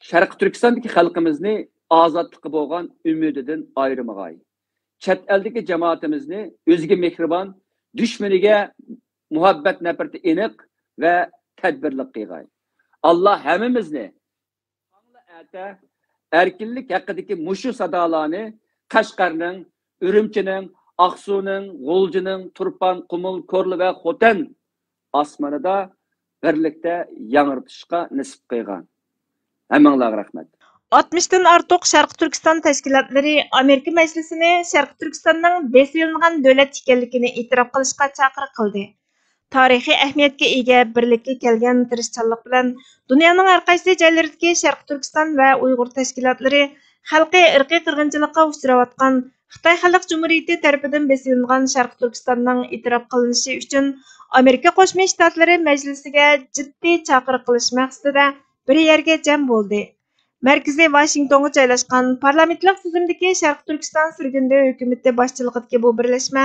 شەرقىي تۈركىستاندىكى خەلقىمىزنى ئازادلىققا بولغان ئۈمىدىدىن ئايرىمىغاي. چەت ئەلدىكى جامائىتىمىزنى ئۆزىگە مېھرىبان، دۈشمىنىگە مۇھەببەت نەپرىتى ئېنىق ۋە تەدبىرلىك قىلغاي. ئاللا ھەممىمىزنى تاڭلا ئەتە ئەركىنلىك ھەققىدىكى مۇشۇ سادالارنى قەشقەرنىڭ، ئۈرۈمچىنىڭ، ئاقسۇنىڭ، غۇلجىنىڭ، تۇرپان، قۇمۇل، كورلا ۋە خوتەن ئاسمىنىدا بىرلىكتە ياڭرىتىشقا نېسىپ قىلغان. ھەممىڭلارغا رەھمەت. ئاتمىشتىن ئارتۇق شەرقىي تۈركىستان تەشكىلاتلىرى ئامېرىكا مەجلىسىنى شەرقىي تۈركىستاننىڭ بېسىۋېلىنغان دۆلەت ئىكەنلىكىنى ئېتىراپ قىلىشقا چاقىرىق قىلدى. تارىخىي ئەھمىيەتكە ئىگە بىرلىككە كەلگەن تىرىشچانلىق بىلەن دۇنيانىڭ ھەر قايسى جايلىرىدىكى شەرقىي تۈركىستان ۋە ئۇيغۇر تەشكىلاتلىرى خەلقى ئىرقىي قىرغىنچىلىققا ئۇچراۋاتقان خىتاي خەلق جۇمھۇرىيىتى تەرىپىدىن بېسىۋېلىنغان شەرقىي تۈركىستاننىڭ ئېتىراپ قىلىنىشى ئۈچۈن ئامېرىكا قوشما شتاتلىرى مەجلىسىگە جىددىي چاقىرىق قىلىش مەقسىتىدە بىر يەرگە جەم بولدى. مەركىزى ۋاشىنگتونغا جايلاشقان پارلامېنتلىق تۈزۈمدىكى شەرقىي تۈركىستان سۈرگۈندە ھۆكۈمىتى باشچىلىقىدىكى بۇ بىرلەشمە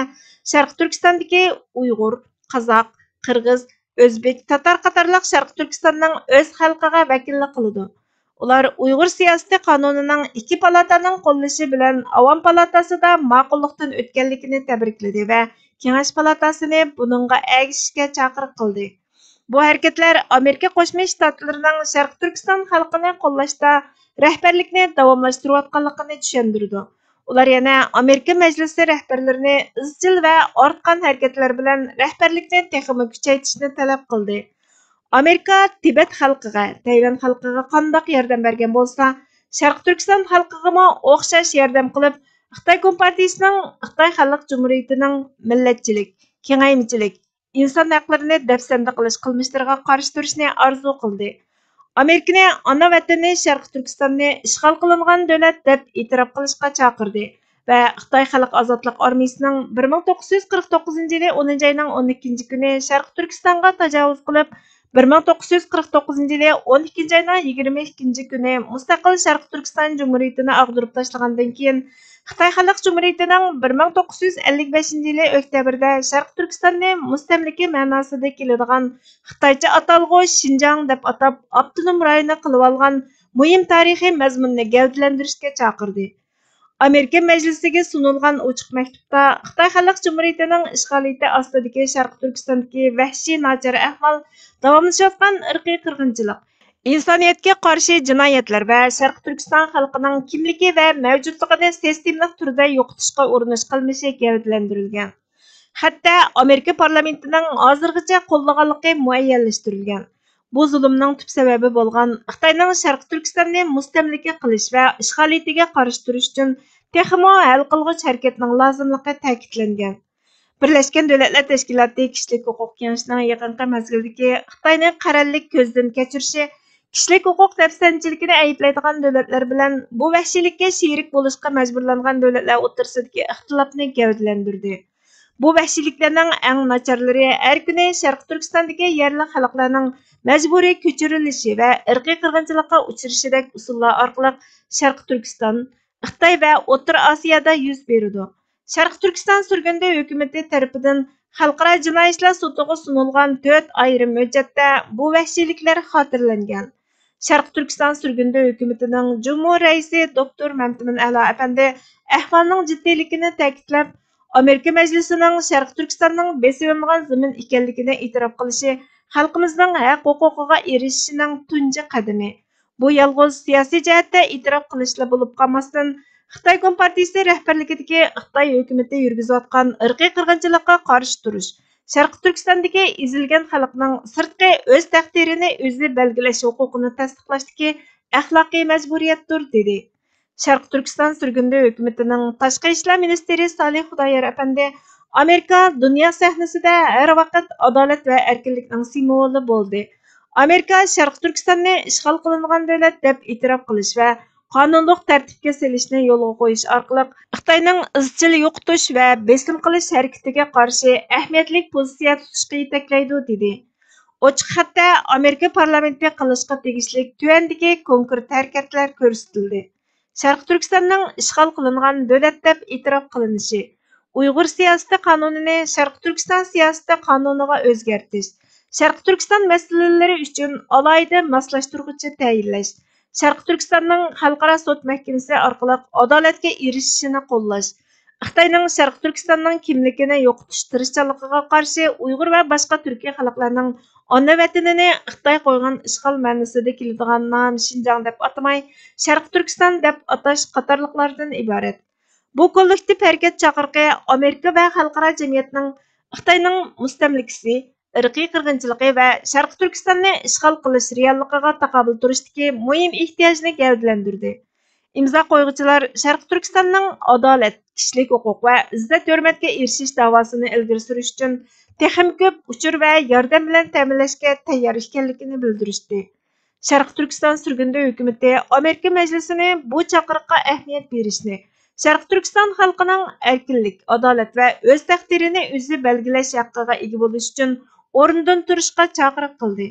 شەرقىي تۈركىستاندىكى ئۇيغۇر، قازاق، قىرغىز، ئۆزبېك، تاتار قاتارلىق شەرقىي تۈركىستاننىڭ ئۆز خەلقىگە ۋەكىللىك قىلىدۇ. ئۇلار ئۇيغۇر سىياسىتى قانۇنىنىڭ ئىككى پالاتانىڭ قوللىشى بىلەن ئاۋام پالاتاسىدا ماقۇللۇقتىن ئۆتكەنلىكىنى تەبرىكلىدى ۋە كېڭەش پالاتاسىنى بۇنىڭغا ئەگىشىشكە چاقىرىق قىلدى. بۇ ھەرىكەتلەر ئامېرىكا قوشما شتاتلىرىنىڭ شەرقىي تۈركىستان خەلقىنى قوللاشتا رەھبەرلىكنى داۋاملاشتۇرۇۋاتقانلىقىنى چۈشەندۈرىدۇ. ئۇلار يەنە ئامېرىكا مەجلىسى رەھبەرلىرىنى ئىزچىل ۋە ئارتقان ھەرىكەتلەر بىلەن رەھبەرلىكنى تېخىمۇ كۈچەيتىشنى تەلەپ قىلدى. ئامېرىكا تىبەت خەلقىگە، تەيۋەن خەلقىگە قانداق ياردەم بەرگەن بولسا، شەرقىي تۈركىستان خەلقىگىمۇ ئوخشاش ياردەم قىلىپ، خىتاي كومپارتىيىسىنىڭ، خىتاي خەلق جۇمھۇرىيىتىنىڭ مىللەتچىلىك، كېڭەيمىچىلىك، ئىنسان ھەقلىرىنى دەپسەندە قىلىش قىلمىشلىرىغا قارشى تۇرۇشنى ئارزۇ قىلدى. ئامېرىكىنى ئانا ۋەتىنى شەرقىي تۈركىستاننى ئىشغال قىلىنغان دۆلەت دەپ ئېتىراپ قىلىشقا چاقىردى ۋە خىتاي خەلق ئازادلىق ئارمىيىسىنىڭ بىر مىڭ توققۇز يۈز قىرىق توققۇزىنچى يىلى ئونىنچى ئاينىڭ ئون ئىككىنچى كۈنى شەرقىي تۈركىستانغا تاجاۋۇز قىلىپ، بىر مىڭ توققۇز يۈز قىرىق توققۇزىنچى يىلى ئون ئىككىنچى ئاينىڭ يىگىرمە ئىككىنچى كۈنى مۇستەقىل شەرقىي تۈركىستان جۇمھۇرىيىتىنى ئاغدۇرۇپ تاشلىغاندىن كېيىن، خىتاي خەلق جۇمھۇرىيىتىنىڭ بىر مىڭ توققۇز يۈز ئەللىك بەشىنچى يىلى ئۆكتەبىردە شەرقىي تۈركىستاننى مۇستەملىكە مەناسىدا كېلىدىغان خىتايچە ئاتالغۇ شىنجاڭ دەپ ئاتاپ، ئاپتونوم رايونى قىلىۋالغان مۇھىم تارىخىي مەزمۇننى گەۋدىلەندۈرۈشكە چاقىردى. ئامېرىكا مەجلىسىگە سۇنۇلغان ئوچۇق مەكتۇپتا خىتاي خەلق جۇمھۇرىيىتىنىڭ ئىشغالىيىتى ئاستىدىكى شەرقىي تۈركىستاندىكى ۋەھشىي ناچار ئەھۋال، داۋاملىشىۋاتقان ئىرقىي قىرغىنچىلىق، ئىنسانىيەتكە قارشى جىنايەتلەر ۋە شەرقىي تۈركىستان خەلقىنىڭ كىملىكى ۋە مەۋجۇتلۇقىنى سىستېمىلىق تۈردە يوقىتىشقا ئۇرۇنۇش قىلمىشى گەۋدىلەندۈرۈلگەن. خەتتە ئامېرىكا پارلامېنتىنىڭ ھازىرغىچە قوللىغانلىقى مۇئەييەنلەشتۈرۈلگەن. بۇ زۇلۇمنىڭ تۈپ سەۋەبى بولغان خىتاينىڭ شەرقىي تۈركىستاننى مۇستەملىكە قىلىش ۋە ئىشغالىيىتىگە قارشى تۇرۇش ئۈچۈن تېخىمۇ ھەل قىلغۇچ ھەرىكەتنىڭ لازىملىقى تەكىتلەنگەن. بىرلەشكەن دۆلەتلەر تەشكىلاتى كىشىلىك ھوقۇق كېڭىشىنىڭ يېقىنقى مەزگىلدىكى خىتاينى قەرەللىك كۆزدىن كەچۈرۈشى، كىشىلىك ھوقۇق دەپسەندىچىلىكىنى ئەيىبلەيدىغان دۆلەتلەر بىلەن بۇ ۋەھشىيلىككە شېرىك بولۇشقا مەجبۇرلانغان دۆلەتلەر ئوتتۇرىسىدىكى ئىختىلاپنى گەۋدىلەندۈردى. بۇ ۋەھشىيلىكلەرنىڭ ئەڭ ناچارلىرى ھەر كۈنى شەرقىي تۈركىستاندىكى يەرلىك خەلقلەرنىڭ مەجبۇرىي كۆچۈرۈلۈشى ۋە ئىرقىي قىرغىنچىلىققا ئۇچرىشىدەك ئۇسۇللار ئارقىلىق شەرقىي تۈركىستان، خىتاي ۋە ئوتتۇرا ئاسىيادا يۈز بېرىدۇ. شەرقىي تۈركىستان سۈرگۈندە ھۆكۈمىتى تەرىپىدىن خەلقئارا جىنايى ئىشلار سوتىغا سۇنۇلغان تۆت ئايرىم ھۆججەتتە بۇ ۋەھشىيلىكلەر خاتىرىلەنگەن. شەرقىي تۈركىستان سۈرگۈندە ھۆكۈمىتىنىڭ جۇمھۇر رەئىسى دوكتور مەمتىمىن ئەلا ئەپەندى ئەھۋالنىڭ جىددىيلىكىنى تەكىتلەپ، ئامېرىكا مەجلىسىنىڭ شەرقىي تۈركىستاننىڭ بېسىۋېلىنغان زېمىن ئىكەنلىكىنى ئېتىراپ قىلىشى خەلقىمىزنىڭ ھەق ھوقۇقىغا ئېرىشىشىنىڭ تۇنجى قەدىمى. بۇ يالغۇز سىياسىي جەھەتتە ئېتىراپ قىلىشلا بولۇپ قالماستىن، خىتاي كومپارتىيىسى رەھبەرلىكىدىكى خىتاي ھۆكۈمىتى يۈرگۈزۈۋاتقان ئىرقىي قىرغىنچىلىققا قارشى تۇرۇش، شەرقىي تۈركىستاندىكى ئېزىلگەن خەلقنىڭ سىرتقى ئۆز تەقدىرىنى ئۆزى بەلگىلەش ھوقۇقىنى تەستىقلاشتىكى ئەخلاقىي مەجبۇرىيەتتۇر، دېدى. شەرقىي تۈركىستان سۈرگۈندە ھۆكۈمىتىنىڭ تاشقى ئىشلار مىنىستىرى سالىھ خۇدايار ئەپەندى، ئامېرىكا دۇنيا سەھنىسىدە ھەر ۋاقىت ئادالەت ۋە ئەركىنلىكنىڭ سىمۋولى بولدى. ئامېرىكا شەرقىي تۈركىستاننى ئىشغال قىلىنغان دۆلەت دەپ ئېتىراپ قىلىش ۋە قانۇنلۇق تەرتىپكە سېلىشنى يولغا قويۇش ئارقىلىق خىتاينىڭ ئىزچىل يوقىتىش ۋە بېسىم قىلىش ھەرىكىتىگە قارشى ئەھمىيەتلىك پوزىتسىيە تۇتۇشقا يېتەكلەيدۇ، دېدى. ئوچۇق خەتتە ئامېرىكا پارلامېنتى قىلىشقا تېگىشلىك تۆۋەندىكى كونكرېت ھەرىكەتلەر كۆرسىتىلدى. شەرقىي تۈركىستاننىڭ ئىشغال قىلىنغان دۆلەت دەپ ئېتىراپ قىلىنىشى، ئۇيغۇر سىياسىتى قانۇنىنى شەرقىي تۈركىستان سىياسىتى قانۇنىغا ئۆزگەرتىش، شەرقىي تۈركىستان مەسىلىلىرى ئۈچۈن ئالاھىدە ماسلاشتۇرغۇچى تەيىنلەش، شەرقىي تۈركىستاننىڭ خەلقئارا سوت مەھكىمىسى ئارقىلىق ئادالەتكە ئېرىشىشىنى قوللاش، خىتاينىڭ شەرقىي تۈركىستاننىڭ كىملىكىنى يوقىتىش تىرىشچانلىقىغا قارشى ئۇيغۇر ۋە باشقا تۈركىي خەلقلەرنىڭ ئانا ۋەتىنىنى خىتاي قويغان ئىشغال مەنىسىدە كېلىدىغان نامى شىنجاڭ دەپ ئاتىماي، شەرقىي تۈركىستان دەپ ئاتاش قاتارلىقلاردىن ئىبارەت. بۇ كوللېكتىپ ھەرىكەت چاقىرىقى ئامېرىكا ۋە خەلقئارا جەمئىيەتنىڭ خىتاينىڭ مۇستەملىكىسى، ئىرقىي قىرغىنچىلىقى ۋە شەرقىي تۈركىستاننى ئىشغال قىلىش رېئاللىقىغا تاقابىل تۇرۇشتىكى مۇھىم ئېھتىياجنى گەۋدىلەندۈردى. ئىمزا قويغۇچىلار شەرقىي تۈركىستاننىڭ ئادالەت، كىشىلىك ھوقۇق ۋە ئىززەت-ھۆرمەتكە ئېرىشىش داۋاسىنى ئىلگىرى سۈرۈش ئۈچۈن تېخىمۇ كۆپ ئۇچۇر ۋە ياردەم بىلەن تەمىنلەشكە تەييار ئىكەنلىكىنى بىلدۈرۈشتى. شەرقىي تۈركىستان سۈرگۈندە ھۆكۈمىتى ئامېرىكا مەجلىسىنى بۇ چاقىرىققا ئەھمىيەت بېرىشنى، شەرقىي تۈركىستان خەلقىنىڭ ئەركىنلىك، ئادالەت ۋە ئۆز تەقدىرىنى ئۆزى بەلگىلەش ھەققىگە ئىگە بولۇش ئۈچۈن ئورنىدىن تۇرۇشقا چاقىرىق قىلدى.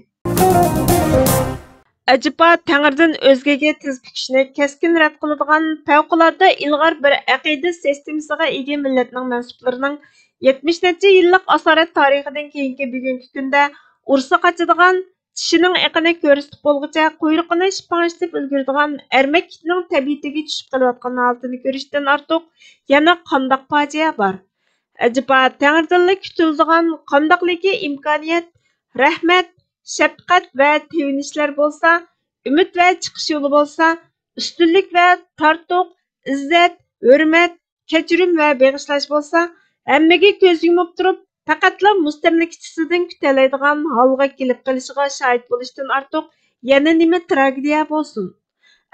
ئەجەبا تەڭرىدىن ئۆزگىگە تىز پۈكۈشنى كەسكىن رەت قىلىدىغان پەۋقۇلئاددە ئىلغار بىر ئەقىدە سىستېمىسىغا ئىگە مىللەتنىڭ مەنسۇپلىرىنىڭ يەتمىش نەچچە يىللىق ئاسارەت تارىخىدىن كېيىنكى بۈگۈنكى كۈندە ئۇرسا قاچىدىغان، چىشىنىڭ ئېقىنى كۆرسىتىپ بولغۇچە قۇيرۇقىنى شىپاڭشىتىپ ئۈلگۈرىدىغان ئەرمەك ئىتنىڭ تەبىئىتىگە چۈشۈپ قېلىۋاتقان ھالىتىنى كۆرۈشتىن ئارتۇق يەنە قانداق پاجىئە بار؟ ئەجەبا تەڭرىدىنلا كۈتۈلىدىغان قانداقلىكى ئىمكانىيەت، رەھمەت، شەپقەت ۋە تېۋىنىشلەر بولسا، ئۈمىد ۋە چىقىش يولى بولسا، ئۈستۈنلۈك ۋە تارتۇق، ئىززەت، ھۆرمەت، كەچۈرۈم ۋە بېغىشلاش بولسا، ھەممىگە كۆز يۇمۇپ تۇرۇپ، پەقەتلا مۇستەملىكىچىسىدىن كۈتەلەيدىغان ھالغا كېلىپ قېلىشىغا شاھىت بولۇشتىن ئارتۇق يەنە نېمە تراگېدىيە بولسۇن؟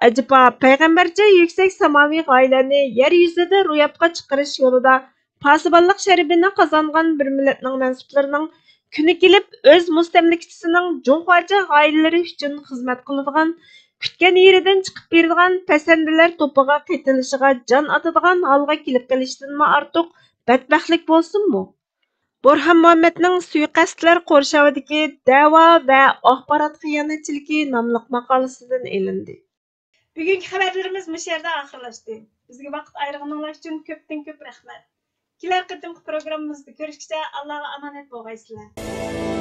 ئەجەبا پەيغەمبەرچە يۈكسەك ساماۋى غايىلەرنى يەر يۈزىدە روياپقا چىقىرىش يولىدا پاسىبانلىق شەرىپىنى قازانغان بىر مىللەتنىڭ مەنسۇپلىرىنىڭ كۈنى كېلىپ ئۆز مۇستەملىكىچىسىنىڭ جۇڭخۇاچى غايىلىرى ئۈچۈن خىزمەت قىلىدىغان، كۈتكەن يېرىدىن چىقىپ بېرىدىغان پەسەندىلەر توپىغا قېتىلىشىغا جان ئاتىدىغان ھالغا كېلىپ قېلىشتىنمۇ ئارتۇق بەتبەختلىك بولسۇنمۇ؟ بورھان مۇھەممەدنىڭ سۇيىقەستلەر قورشاۋىدىكى دەۋا ۋە ئاخبارات خىيانەتچىلىكى ناملىق ماقالىسىدىن ئېلىندى. بۈگۈنكى خەۋەرلىرىمىز مۇشۇ يەردە ئاخىرلاشتى. بىزگە ۋاقىت ئايرىغىنىڭلار ئۈچۈن كۆپتىن كۆپ رەھمەت. كېلەر قېتىمقى پروگراممىمىزدا كۆرۈشكىچە ئاللاغا ئامانەت بولغايسىلەر.